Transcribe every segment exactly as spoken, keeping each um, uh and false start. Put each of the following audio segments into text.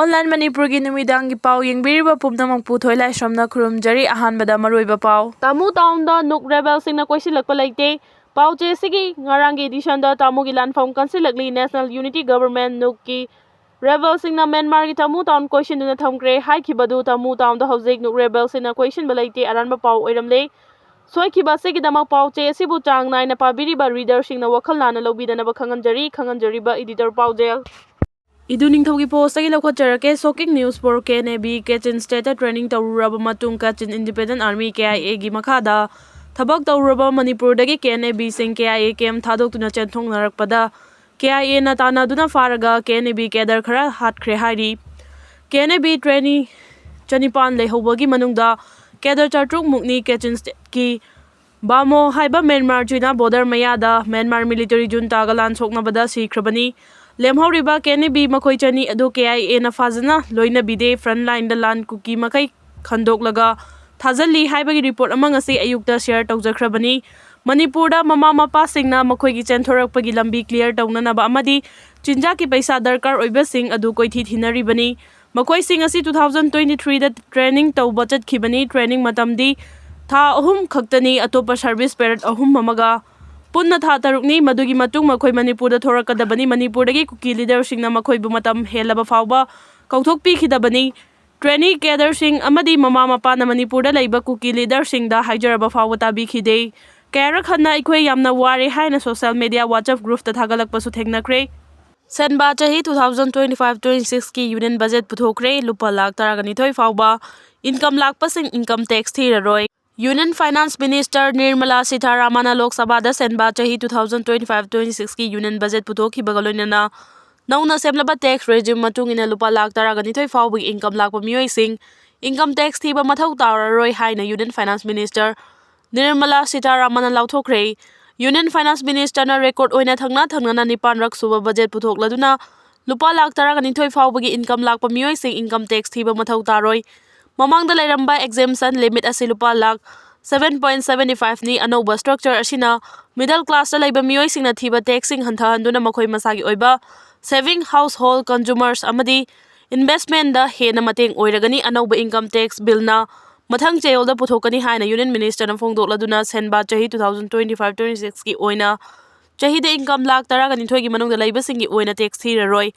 Online ꯃꯅꯤꯄꯨꯔꯒꯤ ꯅꯨꯃꯤꯗꯥꯡꯒꯤ ꯄꯥꯎ ꯌꯦꯡꯕꯤꯔꯤꯕ ꯄꯨꯝꯅꯃꯛꯄꯨ ꯊꯣꯏꯂꯥꯏꯁ꯭ꯔꯝꯅ ꯈꯨꯔꯨꯝꯖꯔꯤ꯫ ꯑꯍꯥꯟꯕꯗ ꯃꯔꯨꯑꯣꯏꯕ ꯄꯥꯎ꯫ ꯇꯥꯃꯨ ꯇꯥꯎꯟꯗ ꯅꯨꯛ ꯔꯦꯕꯦꯜꯁꯤꯡꯅ ꯀꯣꯏꯁꯤꯜꯂꯛꯄ ꯂꯩꯇꯦ꯫ ꯄꯥꯎ ꯆꯦ ꯑꯁꯤꯒꯤ ꯉꯔꯥꯡꯒꯤ editionꯗ ꯇꯥꯃꯨꯒꯤ ꯂꯥꯟꯐꯝ ꯀꯟꯁꯤꯜꯂꯛꯂꯤ꯫ National Unity Government ꯅꯨꯛꯀꯤ ꯔꯦꯕꯦꯜꯁꯤꯡꯅ ꯃ꯭ꯌꯥꯟꯃꯥꯔꯒꯤ ꯇꯥꯃꯨ ꯇꯥꯎꯟ ꯀꯣꯏꯁꯤꯟꯗꯨꯅ ꯊꯝꯈ꯭ꯔꯦ ꯍꯥꯏꯈꯤꯕꯗꯨ ꯇꯥꯃꯨ ꯇꯥꯎꯟꯗ ꯍꯧꯖꯤꯛ ꯅꯨꯛ ꯔꯦꯕꯦꯜꯁꯤꯡꯅ ꯀꯣꯏꯁꯤꯟꯕ ꯂꯩꯇꯦ꯫ ꯑꯔꯥꯟꯕ ꯄꯥꯎ ꯑꯣꯏꯔꯝꯂꯦ꯫ ꯁꯣꯏꯈꯤꯕ ꯑꯁꯤꯒꯤꯗꯃꯛ ꯄꯥꯎ ꯆꯦ ꯑꯁꯤꯕꯨ ꯆꯥꯡ ꯅꯥꯏꯅ ꯄꯥꯕꯤꯔꯤꯕ readerꯁꯤꯡꯅ ꯋꯥꯈꯜ ꯂꯥꯟꯅ ꯂꯧꯕꯤꯗꯅꯕ ꯈꯪꯍꯟꯖꯔꯤ꯫ ꯈꯪꯍꯟꯖꯔꯤꯕ editor ꯄꯥꯎꯖꯦꯜ꯫ ꯏꯗꯨ ꯅꯤꯡꯊꯧꯒꯤ ꯄꯣꯁꯇꯒꯤ ꯂꯧꯈꯠꯆꯔꯛꯀꯦ꯫ Shocking news for K N A B꯫ ꯀꯦꯆꯤꯟ ꯁ꯭ꯇꯦꯠꯇ training ꯇꯧꯔꯨꯔꯕ ꯃꯇꯨꯡ ꯀꯦꯆꯤꯟ Independent Army, K I A ꯒꯤ ꯃꯈꯥꯗ ꯊꯕꯛ ꯇꯧꯔꯨꯔꯕ ꯃꯅꯤꯄꯨꯔꯗꯒꯤ K N A Bꯁꯤꯡ K I A camp ꯊꯥꯗꯣꯛꯇꯨꯅ ꯆꯦꯟꯊꯣꯛꯅꯔꯛꯄꯗ K I Aꯅ ꯇꯥꯟꯅꯗꯨꯅ ꯐꯥꯔꯒ K N A B cadre ꯈꯔ ꯍꯥꯠꯈ꯭ꯔꯦ ꯍꯥꯏꯔꯤ꯫ K N A B trainee ꯆꯅꯤꯄꯥꯟ ꯂꯩꯍꯧꯕꯒꯤ ꯃꯅꯨꯡꯗ cadre ꯆꯥꯇ꯭ꯔꯨꯛ ꯃꯨꯛꯅꯤ ꯀꯦꯆꯤꯟ ꯁ꯭ꯇꯦꯠꯀꯤ ꯕꯥꯃꯣ ꯍꯥꯏꯕ ꯃ꯭ꯌꯥꯟꯃꯥꯔ ꯆꯤꯅꯥ border ꯃꯌꯥꯗ ꯃ꯭ꯌꯥꯟꯃꯥꯔ military juntaꯒ ꯂꯥꯟ ꯁꯣꯛꯅꯕꯗ ꯁꯤꯈ꯭ꯔꯕꯅꯤ꯫ ꯂꯦꯝꯍꯧꯔꯤꯕ K N A B ꯃꯈꯣꯏ ꯆꯅꯤ ꯑꯗꯨ K I Aꯅ ꯐꯥꯖꯅ ꯂꯣꯏꯅꯕꯤꯗꯦ, front lineꯗ ꯂꯥꯟ ꯀꯨꯀꯤ ꯃꯈꯩ ꯈꯟꯗꯣꯛꯂꯒ ꯊꯥꯖꯤꯜꯂꯤ ꯍꯥꯏꯕꯒꯤ report ꯑꯃ ꯉꯁꯤ ꯑꯌꯨꯛꯇ share ꯇꯧꯖꯈ꯭ꯔꯕꯅꯤ꯫ ꯃꯅꯤꯄꯨꯔꯗ ꯃꯃꯥ ꯃꯄꯥꯁꯤꯡꯅ ꯃꯈꯣꯏꯒꯤ ꯆꯦꯟꯊꯣꯔꯛꯄꯒꯤ ꯂꯝꯕꯤ clear ꯇꯧꯅꯅꯕ ꯑꯃꯗꯤ ꯆꯤꯟꯖꯥꯛꯀꯤ ꯄꯩꯁꯥ ꯗꯔꯀꯥꯔ ꯑꯣꯏꯕꯁꯤꯡ ꯑꯗꯨ ꯀꯣꯏꯊꯤ ꯊꯤꯅꯔꯤꯕꯅꯤ꯫ ꯃꯈꯣꯏꯁꯤꯡ ꯑꯁꯤ two thousand twenty threeꯗ training ꯇꯧꯕ ꯆꯠꯈꯤꯕꯅꯤ꯫ Training ꯃꯇꯝꯗꯤ ꯊꯥ ꯑꯍꯨꯝ ꯈꯛꯇꯅꯤ꯫ ꯑꯇꯣꯞꯄ service period ꯑꯍꯨꯝ ꯑꯃꯒ ꯄꯨꯟꯅ ꯊꯥ ꯇꯔꯨꯛꯅꯤ꯫ ꯃꯗꯨꯒꯤ ꯃꯇꯨꯡ ꯃꯈꯣꯏ ꯃꯅꯤꯄꯨꯔꯗ ꯊꯣꯔꯛꯀꯗꯕꯅꯤ꯫ ꯃꯅꯤꯄꯨꯔꯗꯒꯤ ꯀꯨꯀꯤ leaderꯁꯤꯡꯅ ꯃꯈꯣꯏꯕꯨ ꯃꯇꯝ ꯍꯦꯜꯂꯕ ꯐꯥꯎꯕ ꯀꯧꯊꯣꯛꯄꯤꯈꯤꯗꯕꯅꯤ꯫ Trainee cadreꯁꯤꯡ ꯑꯃꯗꯤ ꯃꯃꯥ ꯃꯄꯥꯅ ꯃꯅꯤꯄꯨꯔꯗ ꯂꯩꯕ ꯀꯨꯀꯤ leaderꯁꯤꯡꯗ ꯍꯥꯏꯖꯔꯕ ꯐꯥꯎꯕ ꯇꯥꯕꯤꯈꯤꯗꯦ꯫ ꯀꯌꯥꯔꯛ ꯍꯟꯅ "ꯑꯩꯈꯣꯏ ꯌꯥꯝꯅ ꯋꯥꯔꯦ" ꯍꯥꯏꯅ social media, WhatsApp groupꯇ ꯊꯥꯒꯠꯂꯛꯄꯁꯨ ꯊꯦꯡꯅꯈ꯭ꯔꯦ꯫ ꯁꯦꯟꯕꯥ ꯆꯍꯤ two thousand twenty five twenty sixꯀꯤ union budget ꯄꯨꯊꯣꯛꯈ꯭ꯔꯦ꯫ ꯂꯨꯄꯥ ꯂꯥꯈ ꯇꯔꯥꯒ ꯅꯤꯊꯣꯏ ꯐꯥꯎꯕ income ꯂꯥꯛꯄꯁꯤꯡ income tax ꯊꯤꯔꯔꯣꯏ꯫ Union Finance Minister Nirmala ꯁꯤꯊꯥꯔꯥꯃꯟꯅ ꯂꯣꯛ ꯁꯚꯥꯗ ꯁꯦꯟꯕꯥ ꯆꯍꯤ two thousand twenty five twenty sixꯀꯤ union budget ꯄꯨꯊꯣꯛꯈꯤꯕꯒ ꯂꯣꯏꯅꯅ ꯅꯧꯅ ꯁꯦꯝꯂꯕ tax regime ꯃꯇꯨꯡ ꯏꯟꯅ ꯂꯨꯄꯥ ꯂꯥꯈ ꯇꯔꯥꯒ ꯅꯤꯊꯣꯏ ꯐꯥꯎꯕꯒꯤ income ꯂꯥꯛꯄ ꯃꯤꯑꯣꯏꯁꯤꯡ income tax ꯊꯤꯕ ꯃꯊꯧ ꯇꯥꯔꯔꯣꯏ ꯍꯥꯏꯅ Union Finance Minister Nirmala ꯁꯤꯊꯥꯔꯥꯃꯟꯅ ꯂꯥꯎꯊꯣꯛꯈ꯭ꯔꯦ꯫ Union Finance Ministerꯅ record ꯑꯣꯏꯅ ꯊꯪꯅ ꯊꯪꯅꯅ ꯅꯤꯄꯥꯟꯔꯛ ꯁꯨꯕ budget ꯄꯨꯊꯣꯛꯂꯗꯨꯅ ꯂꯨꯄꯥ ꯂꯥꯈ ꯇꯔꯥꯒ ꯅꯤꯊꯣꯏ ꯐꯥꯎꯕꯒꯤ income ꯂꯥꯛꯄ ꯃꯤꯑꯣꯏꯁꯤꯡ income tax ꯊꯤꯕ ꯃꯊꯧ ꯇꯥꯔꯣꯏ꯫ ꯃꯃꯥꯡꯗ ꯂꯩꯔꯝꯕ exemption limit ꯑꯁꯤ ꯂꯨꯄꯥ ꯂꯥꯈ seven point seven fiveꯅꯤ꯫ ꯑꯅꯧꯕ structure ꯑꯁꯤꯅ middle classꯇ ꯂꯩꯕ ꯃꯤꯑꯣꯏꯁꯤꯡꯅ ꯊꯤꯕ taxꯁꯤꯡ ꯍꯟꯊꯍꯟꯗꯨꯅ ꯃꯈꯣꯏ ꯃꯁꯥꯒꯤ ꯑꯣꯏꯕ saving household consumers ꯑꯃꯗꯤ ꯏꯟꯚꯦꯁꯃꯦꯟꯗ ꯍꯦꯟꯅ ꯃꯇꯦꯡ ꯑꯣꯏꯔꯒꯅꯤ꯫ ꯑꯅꯧꯕ ꯏꯟꯀꯝ ꯇꯦꯛꯁ ꯕꯤꯜꯅ ꯃꯊꯪ ꯆꯌꯣꯜꯗ ꯄꯨꯊꯣꯛꯀꯅꯤ ꯍꯥꯏꯅ ꯌꯨꯅꯤꯌꯟ ꯃꯤꯅꯤꯁꯇꯔꯅ ꯐꯣꯡꯗꯣꯛꯂꯗꯨꯅ, ꯁꯦꯟꯕꯥ ꯆꯍꯤ two thousand twenty five twenty six ꯀꯤ ꯑꯣꯏꯅ ꯆꯍꯤꯗ ꯏꯟꯀꯝ ꯂꯥꯈ ꯇꯔꯥꯒ ꯅꯤꯊꯣꯏꯒꯤ ꯃꯅꯨꯡꯗ ꯂꯩꯕꯁꯤꯡꯒꯤ ꯑꯣꯏꯅ ꯇꯦꯛꯁ ꯊꯤꯔꯔꯣꯏ꯫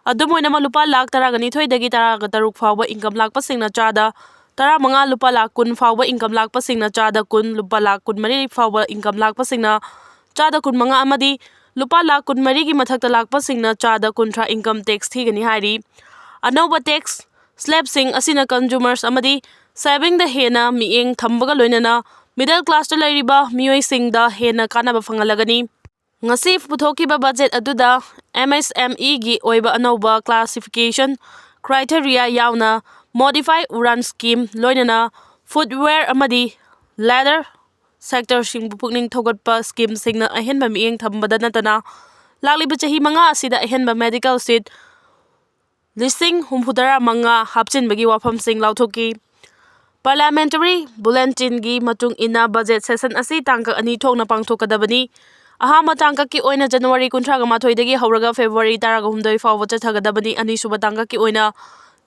ꯑꯗꯨꯝ ꯑꯣꯏꯅꯃꯛ, ꯂꯨꯄꯥ ꯂꯥꯈ ꯇꯔꯥꯒ ꯅꯤꯊꯣꯏꯗꯒꯤ ꯇꯔꯥꯒ ꯇꯔꯨꯛ ꯐꯥꯎꯕ ꯏꯟꯀꯝ ꯂꯥꯛꯄꯁꯤꯡꯅ ꯆꯥꯗ ꯇꯔꯥꯃꯉꯥ, ꯂꯨꯄꯥ ꯂꯥꯈ ꯀꯨꯟ ꯐꯥꯎꯕ ꯏꯟꯀꯝ ꯂꯥꯛꯄꯁꯤꯡꯅ ꯆꯥꯗ ꯀꯨꯟ, ꯂꯨꯄꯥ ꯂꯥꯈ ꯀꯨꯟꯃꯔꯤ ꯐꯥꯎꯕ ꯏꯟꯀꯝ ꯂꯥꯛꯄꯁꯤꯡꯅ ꯆꯥꯗ ꯀꯨꯟꯃꯉꯥ ꯑꯃꯗꯤ ꯂꯨꯄꯥ ꯂꯥꯈ ꯀꯨꯟꯃꯔꯤꯒꯤ ꯃꯊꯛꯇ ꯂꯥꯛꯄꯁꯤꯡꯅ ꯆꯥꯗ ꯀꯨꯟꯊ꯭ꯔꯥ ꯏꯟꯀꯝ ꯇꯦꯛꯁ ꯊꯤꯒꯅꯤ ꯍꯥꯏꯔꯤ꯫ ꯑꯅꯧꯕ ꯇꯦꯛꯁ ꯁ꯭ꯂꯦꯕꯁꯤꯡ ꯑꯁꯤꯅ ꯀꯟꯖꯨꯃꯔꯁ ꯑꯃꯗꯤ ꯁꯦꯚꯤꯡꯗ ꯍꯦꯟꯅ ꯃꯤꯠꯌꯦꯡ ꯊꯝꯕꯒ ꯂꯣꯏꯅꯅ ꯃꯤꯗꯜ ꯀ꯭ꯂꯥꯁꯇ ꯂꯩꯔꯤꯕ ꯃꯤꯑꯣꯏꯁꯤꯡꯗ ꯍꯦꯟꯅ ꯀꯥꯟꯅꯕ ꯐꯪꯍꯜꯂꯒꯅꯤ꯫ ꯉꯁꯤ ꯄꯨꯊꯣꯛꯈꯤꯕ ꯕꯖꯦꯠ ꯑꯗꯨꯗ ꯑꯦꯝ ꯑꯦꯁ ꯑꯦꯝ ꯏꯒꯤ ꯑꯣꯏꯕ ꯑꯅꯧꯕ ꯀ꯭ꯂꯥꯁꯤꯐꯤꯀꯦꯁꯟ ꯀ꯭ꯔꯥꯏꯇꯦꯔꯤꯌꯥ ꯌꯥꯎꯅ ꯃꯣꯗꯤꯐꯥꯏ ꯎꯔꯥꯟ ꯁ꯭ꯀꯤꯝ, ꯂꯣꯏꯅꯅ ꯐꯨꯗꯋꯦꯌꯔ ꯑꯃꯗꯤ ꯂꯦꯗꯔ ꯁꯦꯛꯇꯔꯁꯤꯡꯕꯨ ꯄꯨꯛꯅꯤꯡ ꯊꯧꯒꯠꯄ ꯁ꯭ꯀꯤꯝꯁꯤꯡꯅ ꯑꯍꯦꯟꯕ ꯃꯤꯠꯌꯦꯡ ꯊꯝꯕꯗ ꯅꯠꯇꯅ, ꯂꯥꯛꯂꯤꯕ ꯆꯍꯤ ꯃꯉꯥ ꯑꯁꯤꯗ ꯑꯍꯦꯟꯕ ꯃꯦꯗꯤꯀꯦꯜ ꯁꯤꯠ ꯂꯤꯁꯤꯡ ꯍꯨꯝꯐꯨꯇꯔꯥ ꯃꯉꯥ ꯍꯥꯞꯆꯤꯟꯕꯒꯤ ꯋꯥꯐꯝꯁꯤꯡ ꯂꯥꯎꯊꯣꯛꯈꯤ꯫ ꯄꯥꯔꯂꯤꯌꯥꯃꯦꯟꯇꯔꯤ ꯕꯨꯂꯦꯇꯤꯟꯒꯤ ꯃꯇꯨꯡ ꯏꯟꯅ, ꯕꯖꯦꯠ ꯁꯦꯁꯟ ꯑꯁꯤ ꯇꯥꯡꯀꯛ ꯑꯅꯤ ꯊꯣꯛꯅ ꯄꯥꯡꯊꯣꯛꯀꯗꯕꯅꯤ꯫ ꯑꯍꯥꯟꯕ ꯇꯥꯡꯀꯛꯀꯤ ꯑꯣꯏꯅ ꯖꯅꯋꯥꯔꯤ ꯀꯨꯟꯊ꯭ꯔꯥꯒ ꯃꯥꯊꯣꯏꯗꯒꯤ ꯍꯧꯔꯒ ꯐꯦꯕ꯭ꯔꯨꯋꯥꯔꯤ ꯇꯔꯥꯒ ꯍꯨꯝꯗꯣꯏ ꯐꯥꯎꯕ ꯆꯠꯊꯒꯗꯕꯅꯤ꯫ ꯑꯅꯤꯁꯨꯕ ꯇꯥꯡꯀꯛꯀꯤ ꯑꯣꯏꯅ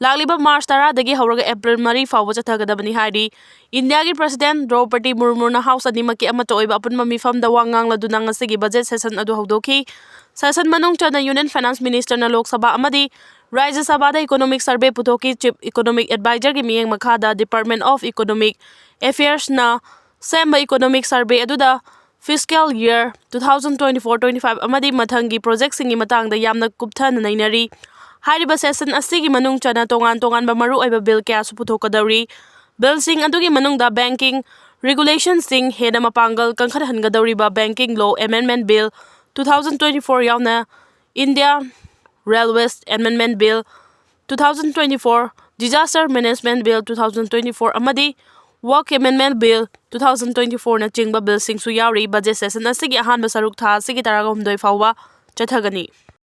ꯂꯥꯛꯂꯤꯕ ꯃꯥꯔꯆ ꯇꯔꯥꯗꯒꯤ ꯍꯧꯔꯒ ꯑꯦꯄ꯭ꯔꯤꯜ ꯃꯔꯤ ꯐꯥꯎꯕ ꯆꯠꯊꯒꯗꯕꯅꯤ ꯍꯥꯏꯔꯤ꯫ ꯏꯟꯗꯤꯌꯥꯒꯤ ꯄ꯭ꯔꯦꯁꯤꯗꯦꯟ ꯗ꯭ꯔꯧꯄꯗꯤ ꯃꯨꯔꯃꯨꯅ ꯍꯥꯎꯁ ꯑꯅꯤꯃꯛꯀꯤ ꯑꯃꯠꯇ ꯑꯣꯏꯕ ꯑꯄꯨꯟꯕ ꯃꯤꯐꯝꯗ ꯋꯥ ꯉꯥꯡꯂꯗꯨꯅ ꯉꯁꯤꯒꯤ ꯕꯖꯦꯠ ꯁꯦꯁꯟ ꯑꯗꯨ ꯍꯧꯗꯣꯛꯈꯤ꯫ ꯁꯦꯁꯟ ꯃꯅꯨꯡ ꯆꯟꯅ ꯌꯨꯅꯤꯌꯟ ꯐꯥꯏꯅꯥꯟꯁ ꯃꯤꯅꯤꯁꯇꯔꯅ ꯂꯣꯛ ꯁꯚꯥ ꯑꯃꯗꯤ ꯔꯥꯖ꯭ꯌ ꯁꯚꯥꯗ ꯏꯀꯣꯅꯣꯃꯤꯛ ꯁꯔꯚꯦ ꯄꯨꯊꯣꯛꯈꯤ꯫ ꯆꯤꯐ ꯏꯀꯣꯅꯣꯃꯤꯛ ꯑꯦꯗꯚꯥꯏꯖꯔꯒꯤ ꯃꯤꯠꯌꯦꯡ ꯃꯈꯥꯗ ꯗꯤꯄꯥꯔꯠꯃꯦꯟ ꯑꯣꯐ ꯏꯀꯣꯅꯣꯃꯤꯛ ꯑꯦꯐꯤꯌꯔꯁꯅ ꯁꯦꯝꯕ ꯏꯀꯣꯅꯣꯃꯤꯛ ꯁꯔꯚꯦ ꯑꯗꯨꯗ fiscal year two thousand twenty four twenty five ꯑꯃꯗꯤ ꯃꯊꯪꯒꯤ ꯄ꯭ꯔꯣꯖꯦꯛꯁꯤꯡꯒꯤ ꯃꯇꯥꯡꯗ ꯌꯥꯝꯅ ꯀꯨꯞꯊꯅ ꯅꯩꯅꯔꯤ꯫ ꯍꯥꯏꯔꯤꯕ ꯁꯦꯁꯟ ꯑꯁꯤꯒꯤ ꯃꯅꯨꯡ ꯆꯟꯅ ꯇꯣꯉꯥꯟ ꯇꯣꯉꯥꯟꯕ ꯃꯔꯨꯑꯣꯏꯕ ꯕꯤꯜ ꯀꯌꯥꯁꯨ ꯄꯨꯊꯣꯛꯀꯗꯧꯔꯤ꯫ ꯕꯤꯜꯁꯤꯡ ꯑꯗꯨꯒꯤ ꯃꯅꯨꯡꯗ ꯕꯦꯡꯀꯤꯡ ꯔꯤꯒꯨꯂꯦꯁꯟꯁꯤꯡ ꯍꯦꯟꯅ ꯃꯄꯥꯡꯒꯜ ꯀꯟꯈꯠꯍꯟꯒꯗꯧꯔꯤꯕ banking law amendment bill two thousand twenty four ꯌꯥꯎꯅ India railways amendment bill two thousand twenty four, disaster management bill two thousand twenty four ꯑꯃꯗꯤ waqf amendment bill two thousand twenty four ꯅꯆꯤꯡꯕ ꯕꯤꯜꯁꯤꯡꯁꯨ ꯌꯥꯎꯔꯤ꯫ ꯕꯖꯦꯠ ꯁꯦꯁꯟ ꯑꯁꯤꯒꯤ ꯑꯍꯥꯟꯕ ꯁꯔꯨꯛ ꯊꯥ ꯑꯁꯤꯒꯤ ꯇꯔꯥꯍꯨꯝꯗꯣꯏ ꯐꯥꯎꯕ ꯆꯠꯊꯒꯅꯤ꯫